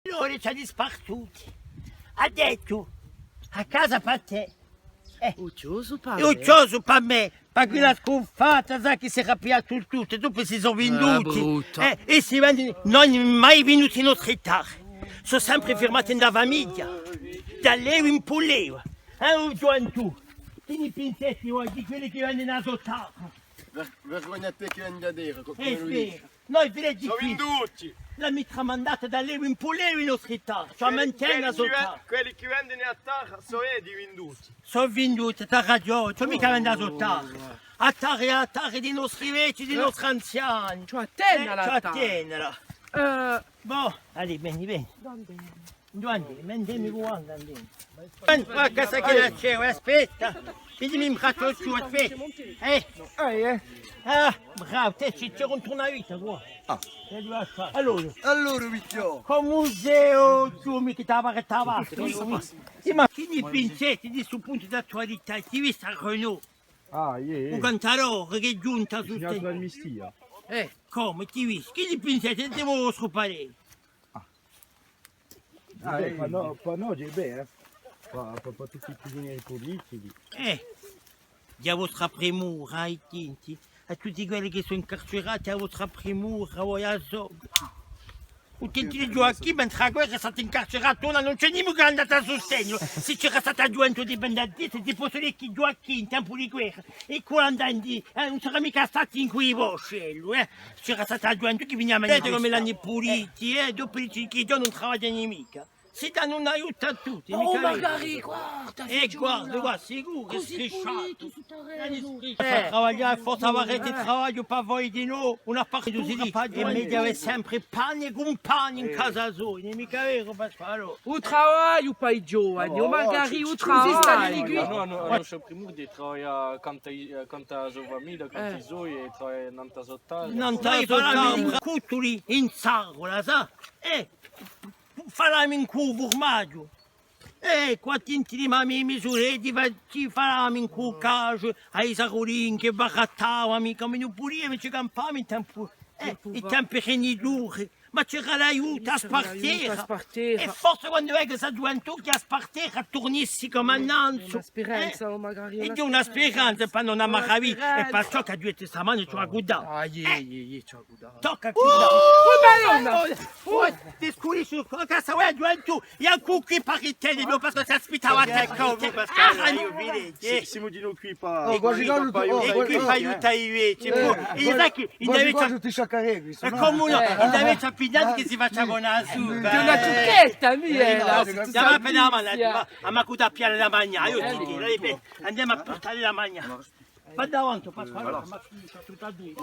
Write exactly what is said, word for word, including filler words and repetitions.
Allora ci hà dispartuti. Hà dettu: a casa pà tè. Eh. U chjosu pà mè. U chjosu pà mè. Pà quella scuffata, sà chì s'era pigliatu tuttu, dopu si sò vinduti. Ah, brutta. Eh, è si vendenu, ùn anu mai vindutu i nostri tarri. Sò sempre firmati in a famiglia. Da levu in pullevu. Eh, o ghjuventù, chì ni pinseti voi di quelli chì vendenu a so tarra? Ver-, vergogna à tè chì vendi a terra, co-, eh, cumu lu dici. Noi villaggi... Sò vinduti! L'ami tramandata da levu in pullevu i nostri tarri, ci mantene a so tarra. Quelli chì vendenu a tarra sò eddi vinduti. Sò vinduti, t'hà ragiò, ci hè micca à vende a so tarra. A tarra hè a tarra di i nostri vechji, di i nostri anziani. Ci hè à tene a tarra. Eh, bon, allez, veni, veni. Ghjuvanni, mandemi quandu andemu. Guarda, guarda, chì c'hè, aspetta. Vidimi in braccia, aspetta. Eh. Ah, bravu, tè, ci, ci hè una vita quì. Ah. Allora. Allora, vecchio. Cumu sè, o Ghjù, mì chì t'hà fattu? Sì, ma chì ni pinseti di stu puntu d'attualità? Ti visti à Renault? Ah, iè, iè. U cantadore chì hè ghjuntu à sustenu. Un'altra amnistia. Eh, cumu, ti visti? Chì ni pinseti? Ditemi u vostru parè. Ah, eh, pà no, pà no, ghjè bè, eh. Pà, pà, pà tutti i prigionieri pulitichi. Eh, ghjè a vostra primura, i tinti. À tutti quelli chì sò incarcerati, a vostra primura, voi a so. U tinti di Ghjuacchinu, mentre a guerra hè statu incarceratu, ùn ci hè nimu chì l'hà andatu à sustenu. S'ellu c'era statu ghjuventù indipendentista, ti possu dì chì Ghjuacchinu, in tempu di guerra, è quandu andava, eh, ùn sarà micca statu in quei boschi, eh. C'era stata a ghjuventù chì viniva à manifestà. Vedi cum'elli l'ani puliti, eh, dopu dicenu chì i ghjovani ùn travaglianu micca. Si danu un aiutu à tutti, micca vedi? Oh, magari, guarda, eh, guarda, guarda, sicuru chì hè strisciatu. Cusì pulitu stu terrenu. L'ani strisciatu. Eh. Travaglià, forse avarete travagliu pà voi dinò, una parte di... È megliu avè sempre pane cù pane in casa sua, ùn hè micca veru, Pasquale? U travagliu pà i ghjovani, o magari u travagliu. Nò, nò, nò, ùn ci hè primura di travaglià accantu à i, accantu à a so famiglia, accantu à i soi, è travaglià nant'à a so tarra. Nant'à a so tarra, cutuli in sacola, sà? Eh, falami incù u furmaghju. Eh, quattru tinti di mamma, i misureti, falami incù u casgiu, à i sarulini chì barattavami, cum'è ùn pudiami, ci campavami in tempu, eh, in tempi di duri. Ma c'era l'aiutu à spartera. È forse quandu vecu sta ghjuventù chì a spartera turnissi cum'è nanzu. Una speranza, o magari. È ghjè una speranza, pà ùn ammarà a vita, è pà ciò chì aghju dettu stamane ci hè à guardà. Ah, iè, iè, iè, ci hè à guardà. Tocca à guardà. Oh, Madonna! Oh, ti scurisci, chì stai à guardà tù? È ancu quì pari tè, mio Pasquale, ti aspittava à tè, cum'è, Pasquale, aiò, vedi, eh. Simu dinò quì pà, quì pà aiutà i vechji, eh. È sai chì, in vechja, è cum'è nò, in vechja pigliata chì si facia bona a supa. Hè una ciucchetta, mì, eh, la... Dà appena a manu, ma, ma cù da piglià da magnà, eiu ti dicu, dai, bè, andemu à purtà da magnà. Và davanti, Pasquale, ma tutta a dui.